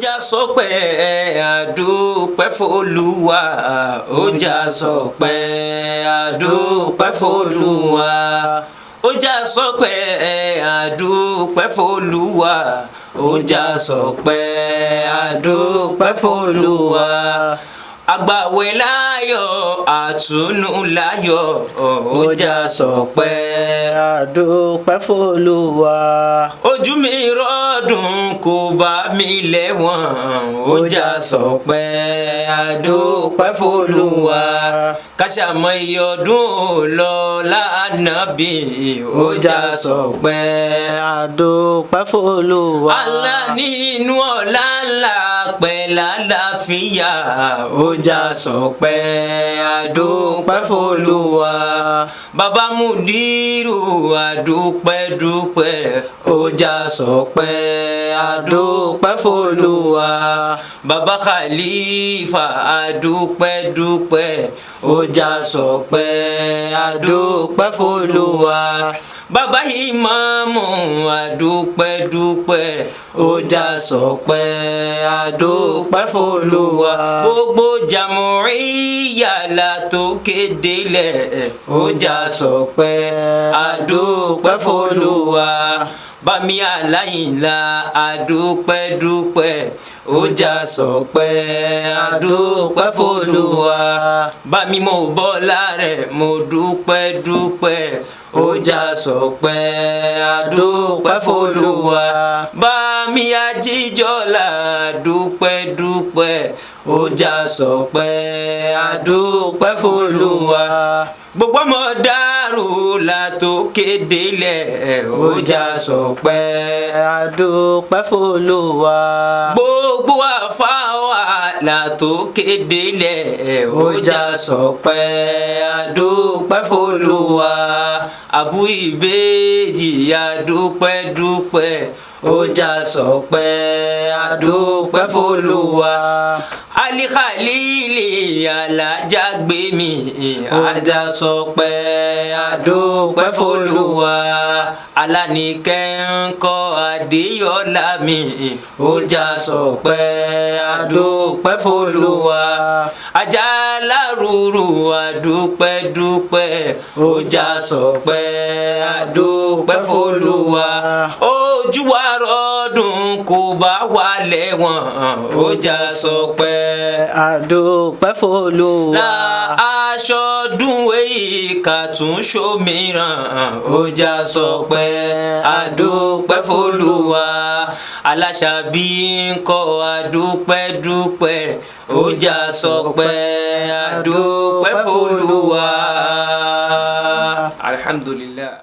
Já sọpẹ́, àdúpẹ́ f'Olúwa. Ó já sọpẹ́, àdúpẹ́ f'Olúwa. Ó já sọpẹ́, àdúpẹ́ f'Olúwa. Ó já sọpẹ́, àdúpẹ́ f'Olúwa. Àgbàwẹ̀ láyọ̀, àtúnú láyọ̀. Ó já sọpẹ́, àdúpẹ́ f'Olúwa. Ojú mi rọ́dùn, kò bá mi lẹ́wọ̀n. Ó já sọpẹ́, àdúpẹ́ f'Olúwa. Káṣàmọ́ iye ọdún lọ lánàbí. Ó já sọpẹ́, àdúpẹ́ f'Olúwa. Allah nínú ọ̀la ńlá pẹ̀lú àlàáfíà. Ó já sọpẹ́, àdúpẹ́ f'Olúwa. Bàbá Mudiru, àdúpẹ́ dúpẹ́. Ó já sọpẹ́, àdúpẹ́ f'Olúwa. Bàbá Khalifa, àdúpẹ́ dúpẹ́. Ó já sọpẹ́, àdúpẹ́ f'Olúwa. Bàbá Ìmáàmù, àdúpẹ́ dúpẹ́. Ó já sọpẹ́, àdúpẹ́ f'Olúwa. Gbogbo jàmùríyà la tó kéde lẹ̀. Ó já sọpẹ́, àdúpẹ́ f'Olúwa. Bámi Aláyìnlá, àdúpẹ́ dúpẹ́. Ó já sọpẹ́, àdúpẹ́ f'Olúwa. Bámi mo bọ́lá rẹ̀, mo dúpẹ́ dúpẹ́. Ó já sọpẹ́, àdúpẹ́ f'Olúwa. Bámi Ajíjọ́lá, dúpẹ́ dúpẹ́. Ó já sọpẹ́, àdúpẹ́ f'Olúwa. Gbogbo ọmọ dàrú la tó kéde lẹ̀. Ó já sọpẹ́, àdúpẹ́ f'Olúwa. Gbogbo àfáwà la tó kéde lẹ̀. Ó já sọpẹ́, àdúpẹ́ f'Olúwa. Àbú Ìbejì, àdúpẹ́ dúpẹ́. Ó já sọpẹ́, àdúpẹ́ f'Olúwa. Alikhalili alájàgbé mi, àjà sọpẹ́, àdúpẹ́ f'Olúwa. Alánìkẹ́ ńkọ́, Adéyọlá mi. Ó já sọpẹ́, àdúpẹ́ f'Olúwa. Ajá lárúurú, àdúpẹ́ dúpẹ́. Ó já sọpẹ́, àdúpẹ́ f'Olúwa. Ojú wa rọdùn, kò bá wà lẹ́wọ̀n. Ó já sọpẹ́, àdúpẹ́ f'Olúwa. La aṣọ dùn èyí kà tún ṣòmíràn. Ó já sọpẹ́, àdúpẹ́ f'Olúwa. Aláṣàbí ńkọ́, àdúpẹ́ dúpẹ́. Ó já sọpẹ́, àdúpẹ́ f'Olúwa. Alhamdulillah.